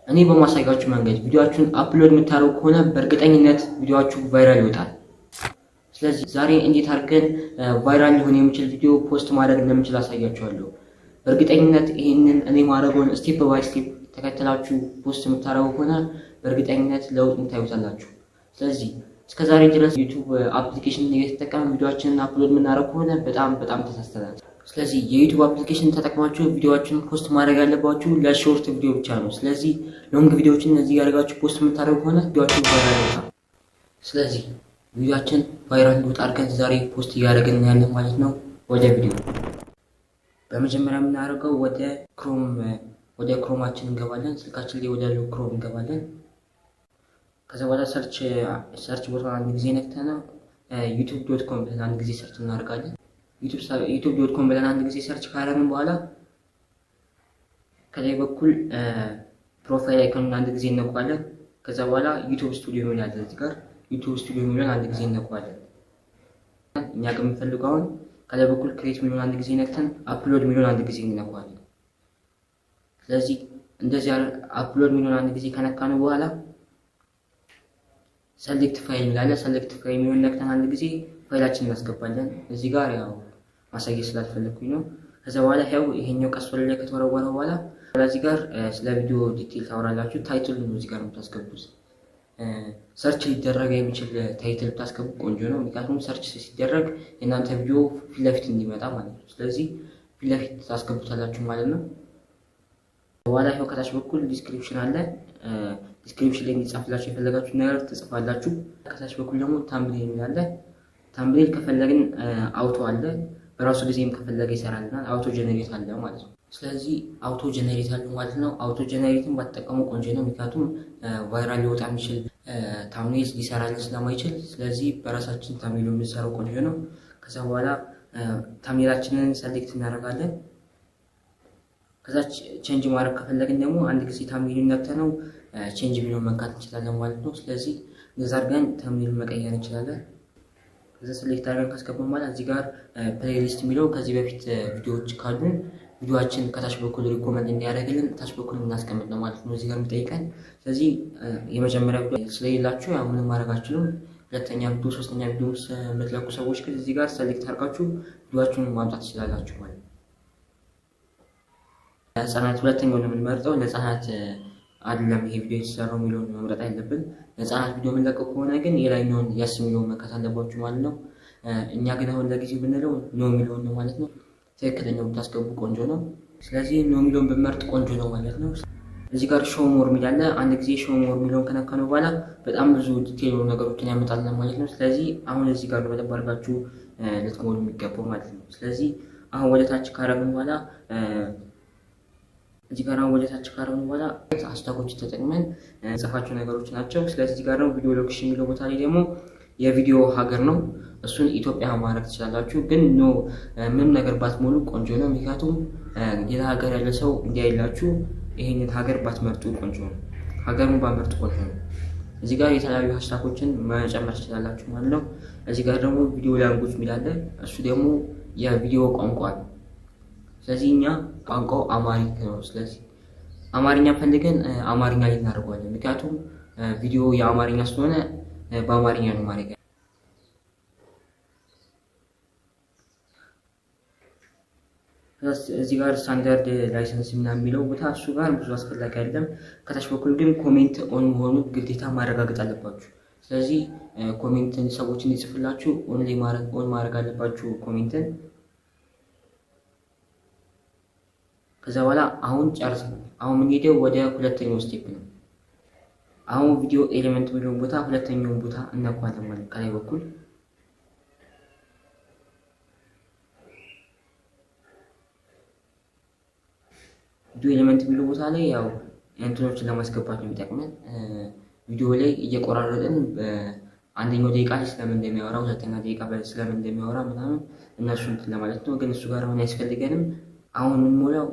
እኔ በማሳያችሁ መንገድ ቪዲዮአችሁን upload የምታደርጉ ከሆነ በእርግጠኝነት ቪዲዮአችሁ viral ይወጣል። ስለዚህ ዛሬ እንዴት አድርገን viral ሊሆን የሚችል ቪዲዮ post ማድረግ እንደምንችል አሳያችኋለሁ። በእርግጠኝነት ይህንን እኔ ማድረገውን step by step ተከትላችሁ post የምታደርጉ ከሆነ በእርግጠኝነት ለውጥ ታዩታላችሁ። ስለዚህ እስከዛሬ ድረስ ዩቲዩብ application እየተጠቀምን ቪዲዮአችንን upload የምናደርግ ከሆነ በጣም በጣም ተሳስተናል። ስለዚህ የዩቲዩብ application ተጠቅማችሁ ቪዲዮአችንን post ማድረግ ያለባችሁ ለ short ቪዲዮ ብቻ ነው። ስለዚህ long ቪዲዮዎችን እነዚህ ያደርጋችሁ post የምታደርጉ ከሆነ ቪዲዮአችሁ viral ይወጣል። ስለዚህ ቪዲዮአችን viral እንዲወጣ አድርገን ዛሬ post እያደረግን ያለን ማለት ነው። ወደ ቪዲዮ በመጀመሪያ የምናደርገው ወደ ክሮማችን እንገባለን። ስልካችን ላይ ወዳለው ክሮም እንገባለን። ከዛ በኋላ search ቦታውን አንድ ጊዜ ነክተን youtube.com ብለን አንድ ጊዜ search እናደርጋለን። youtube.com ብለን አንድ ጊዜ search ካደረግን በኋላ ከላይ በኩል profile icon ኑን አንድ ጊዜ እንነካዋለን። ከዛ በኋላ ዩቲዩብ ስቱዲዮ የሚል አለ እዚህ ጋር ዩቲዩብ ስቱዲዮ የሚለውን አንድ ጊዜ እንነካዋለን። እኛ ግን የምንፈልገው አሁን ከላይ በኩል create የሚለውን አንድ ጊዜ ነክተን upload የሚለውን አንድ ጊዜ እንነካዋለን። ስለዚህ እንደዚህ upload የሚለውን አንድ ጊዜ ከነካነው በኋላ select file የሚል አለ። select file የሚለውን ነክተን አንድ ጊዜ ፋይላችንን እናስገባለን። እዚህ ጋር ያው ማሳየት ስላልፈለኩኝ ነው። ከዛ በኋላ ያው ይሄኛው ቀስ ወደ ላይ ከተወረወረ በኋላ እዚህ ጋር ስለ ቪዲዮ detail ታወራላችሁ። title ነው እዚህ ጋር የምታስገቡት። search ሊደረግ የሚችል title ብታስገቡ ቆንጆ ነው። ምክንያቱም search ሲደረግ የእናንተ ቪዲዮ ፊት ለፊት እንዲመጣ ማለት ነው። ስለዚህ ፊት ለፊት ታስገቡታላችሁ ማለት ነው። በኋላ ይኸው ከታች በኩል description አለ። description ላይ እንዲጻፍላችሁ የፈለጋችሁ ነገር ትጽፋላችሁ። ከታች በኩል ደግሞ thumbnail የሚል አለ። thumbnail ከፈለግን auto አለ፣ በራሱ ጊዜም ከፈለገ ይሰራልናል። auto generate አለ ማለት ነው። ስለዚህ auto generate አለ ማለት ነው። auto generate ን ባትጠቀሙ ቆንጆ ነው። ምክንያቱም viral ሊወጣ የሚችል thumbnail ሊሰራልን ስለማይችል፣ ስለዚህ በራሳችን thumbnail የምንሰራው ቆንጆ ነው። ከዛ በኋላ thumbnail ኣችንን select እናደርጋለን። ከዛ change ማድረግ ከፈለግን ደግሞ አንድ ጊዜ thumbnail ኡን ነክተነው change የሚለውን መንካት እንችላለን ማለት ነው። ስለዚህ እንደዛ አድርገን thumbnail ኡን መቀየር እንችላለን። ከዛ select አድርገን ካስገባን በኋላ እዚህ ጋር playlist የሚለው ከዚህ በፊት ቪዲዮዎች ካሉን ቪዲዮአችን ከታች በኩል recommend እንዲያደርግልን ታች በኩል እናስቀምጥ ነው ማለት ነው እዚህ ጋር የሚጠይቀን። ስለዚህ የመጀመሪያ ቪዲዮ ስለሌላችሁ ያው ምንም ማድረግ አትችሉም። ሁለተኛ ቪዲዮ፣ ሶስተኛ ቪዲዮ የምትለቁ ሰዎች ግን እዚህ ጋር select አድርጋችሁ ቪዲዮአችሁን ማምጣት ትችላላችሁ ማለት ነው። ለህፃናት ሁለተኛውን የምንመርጠው ለህፃናት አይደለም ይሄ ቪዲዮ የተሰራው የሚለውን መምረጥ አይለብን። ለህፃናት ቪዲዮ የምንለቀው ከሆነ ግን የላይኛውን yes የሚለውን መንካት አለባችሁ ማለት ነው። እኛ ግን አሁን ለጊዜው ብንለው no የሚለውን ነው ማለት ነው። ትክክለኛው ብታስገቡ ቆንጆ ነው። ስለዚህ no የሚለውን ብንመርጥ ቆንጆ ነው ማለት ነው። እዚህ ጋር show more የሚል አለ። አንድ ጊዜ show more የሚለውን ከነካነው በኋላ በጣም ብዙ detail የሆኑ ነገሮችን ያመጣልን ማለት ነው። ስለዚህ አሁን እዚህ ጋር በደንብ አድርጋችሁ ልትሞሉ የሚገባው ማለት ነው። ስለዚህ አሁን ወደ ታች ካረግን በኋላ እዚህ ጋር አሁን ወደ ታች ካረግን በኋላ hashtag ኦች ተጠቅመን ጽፋቸው ነገሮች ናቸው። ስለዚህ እዚህ ጋር ነው video location የሚለው ቦታ ላይ ደግሞ የቪዲዮ ሀገር ነው። እሱን ኢትዮጵያ ማድረግ ትችላላችሁ። ግን no ምንም ነገር ባትሞሉ ቆንጆ ነው። ምክንያቱም ሌላ ሀገር ያለ ሰው እንዲያይላችሁ ይሄንን ሀገር ባትመርጡ ቆንጆ ነው። ሀገሩን ባትመርጡ ቆንጆ ነው። እዚህ ጋር የተለያዩ hashtag ኦችን መጨመር ትችላላችሁ ማለት ነው። እዚህ ጋር ደግሞ video language የሚል አለ። እሱ ደግሞ የቪዲዮ ቋንቋ ነው። ስለዚህ እኛ ቋንቋው Amharic ነው። ስለዚህ አማርኛ ፈልገን አማርኛ ላይ እናደርገዋለን። ምክንያቱም ቪዲዮ የአማርኛ ስለሆነ በአማርኛ ነው ማድረግ። እዚህ ጋር standard license ምናምን የሚለው ቦታ እሱ ጋር ብዙ አስፈላጊ አይደለም። ከታች በኩል ግን comment on መሆኑ ግዴታ ማረጋገጥ አለባችሁ። ስለዚህ comment ን ሰዎች እንዲጽፍላችሁ on ላይ on ማድረግ አለባችሁ comment ን። ከዛ በኋላ አሁን ጨርሰናል። አሁን የምንሄደው ወደ ሁለተኛው step ነው። አሁን video element የሚለውን ቦታ ሁለተኛውን ቦታ እነኳለን ማለት ከላይ በኩል video element የሚለው ቦታ ላይ ያው እንትኖችን ለማስገባት ነው የሚጠቅመን። ቪዲዮ ላይ እየቆራረጥን አንደኛው ደቂቃ ስለምን እንደሚያወራ ሁለተኛ ደቂቃ ስለምን እንደሚያወራ ምናምን እነሱ እንትን ለማለት ነው። ግን እሱ ጋር አሁን አያስፈልገንም። አሁን የምንሞላው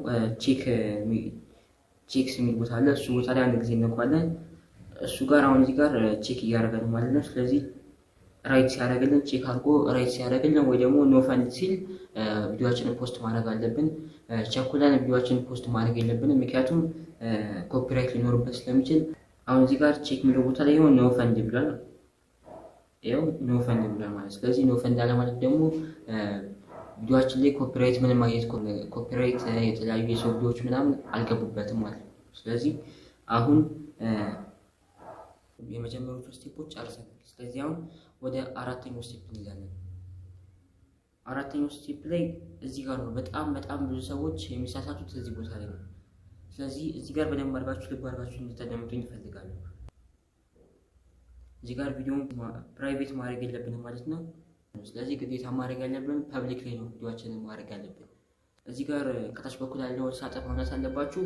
checks የሚል ቦታ አለ። እሱ ቦታ ላይ አንድ ጊዜ እንነካዋለን። እሱ ጋር አሁን እዚህ ጋር check እያደረገ ነው ማለት ነው። ስለዚህ right ሲያደርግልን check አድርጎ right ሲያደርግልን ወይ ደግሞ no fund ሲል ቪዲዮአችንን post ማድረግ አለብን። ቸኩለን ቪዲዮአችንን post ማድረግ የለብንም። ምክንያቱም copyright ሊኖርበት ስለሚችል አሁን እዚህ ጋር check የሚለው ቦታ ላይ ይኸው no fund ብሏል። ይኸው no fund ብሏል ማለት። ስለዚህ no fund አለ ማለት ደግሞ ቪዲዮአችን ላይ copyright ምንም አይነት copyright የተለያዩ የሰው ቪዲዮዎች ምናምን አልገቡበትም ማለት ነው። ስለዚህ አሁን የመጀመሪያዎቹ step ኦች ጨርሰናል። ስለዚህ አሁን ወደ አራተኛው step እንሄዳለን። አራተኛው step ላይ እዚህ ጋር ነው በጣም በጣም ብዙ ሰዎች የሚሳሳቱት እዚህ ቦታ ላይ ነው። ስለዚህ እዚህ ጋር በደንብ አድርጋችሁ ልብ አድርጋችሁ እንድታዳምጡኝ እፈልጋለሁ። እዚህ ጋር ቪዲዮውን private ማድረግ የለብንም ማለት ነው። ስለዚህ ግዴታ ማድረግ ያለብን public ላይ ነው ቪዲዮአችንን ማድረግ ያለብን። እዚህ ጋር ከታች በኩል ያለውን ሳጥን ማምላት አለባችሁ።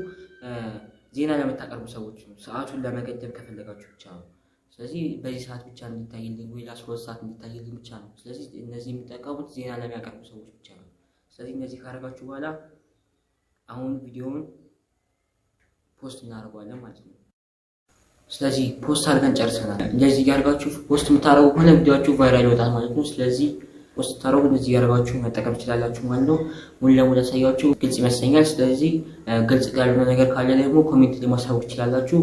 ዜና ለምታቀርቡ ሰዎች ነው፣ ሰዓቱን ለመገደብ ከፈለጋችሁ ብቻ ነው። ስለዚህ በዚህ ሰዓት ብቻ እንዲታይልኝ ወይ ለ12 ሰዓት እንዲታይልኝ ብቻ ነው። ስለዚህ እነዚህ የሚጠቀሙት ዜና ለሚያቀርቡ ሰዎች ብቻ ነው። ስለዚህ እነዚህ ካደረጋችሁ በኋላ አሁን ቪዲዮውን post እናደርገዋለን ማለት ነው። ስለዚህ post አድርገን ጨርሰናል። እንደዚህ እያደረጋችሁ post የምታደርጉ ከሆነ ቪዲዮአችሁ viral ይወጣል ማለት ነው። ስለዚህ post ታደርጉ እንደዚህ እያደረጋችሁ መጠቀም ትችላላችሁ ማለት ነው። ሙሉ ለሙሉ ያሳያችሁ ግልጽ ይመስለኛል። ስለዚህ ግልጽ ያልሆነ ነገር ካለ ደግሞ comment ላይ ማሳወቅ ትችላላችሁ።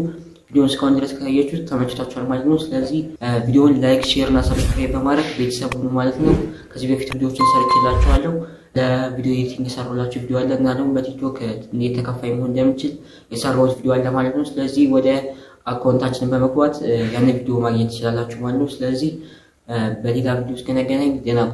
ቪዲዮውን እስካሁን ድረስ ካያችሁት ተመችቷችኋል ማለት ነው። ስለዚህ ቪዲዮውን like፣ share እና subscribe በማድረግ ቤተሰብ ሁኑ ማለት ነው። ከዚህ በፊት ቪዲዮዎችን ሰርቼላችኋለሁ። ለቪዲዮ editing የሰራሁላችሁ ቪዲዮ አለ እና ደግሞ በቲክቶክ እንዴት ተከፋይ መሆን እንደምችል የሰራሁት ቪዲዮ አለ ማለት ነው። ስለዚህ ወደ account ኣችንን በመግባት ያን ቪዲዮ ማግኘት ትችላላችሁ ማለት ነው። ስለዚህ በሌላ ቪዲዮ እስከነገናኝ ደህና ቆዩ።